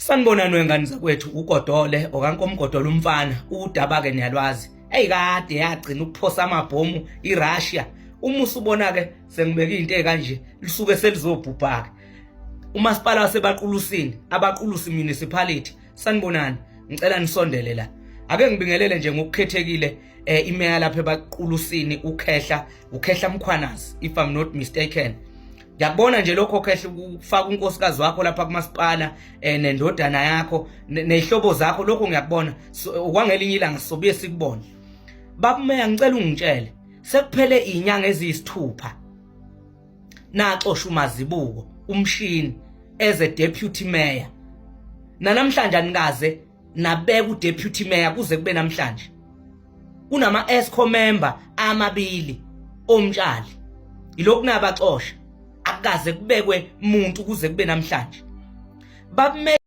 Sanibonani wengane zakwethu, uGodole okaNkomgodole umfana, udaba ke niyalwazi. Eyikade yagcina ukuphosa amabhomu iRussia. Uma usubona ke sengibeka into ekanje, lisuke selizobhubha ke. Umasipala waseBaqulusini, Abaqulusi Municipality, sanibonani, ngicela nisondele la. Ake ngibingelele nje ngokukhethekile imeya lapha eBaqulusini, uKhehla, uKhehla Mkhwanazi, if I'm not mistaken. Ngiyakubona nje lokho Khehla, ukufaka unkosikazi wakho lapha kumasipala nendodana yakho nezihlobo zakho, lokho ngiyakubona. Okwangelinye ilanga sizobuye sikubone. Babumeya, ngicela ungitshele, sekuphele izinyanga eziyisithupha naxosha uMazibuko umshini as a deputy mayor, nanamhlanje anikaze nabeka udeputy mayor kuze kube namhlanje. Kunama EXCO member amabili omtshali, ilokhu nabaxosha, akukaze kubekwe muntu kuze kube namhlanje. Babumeya.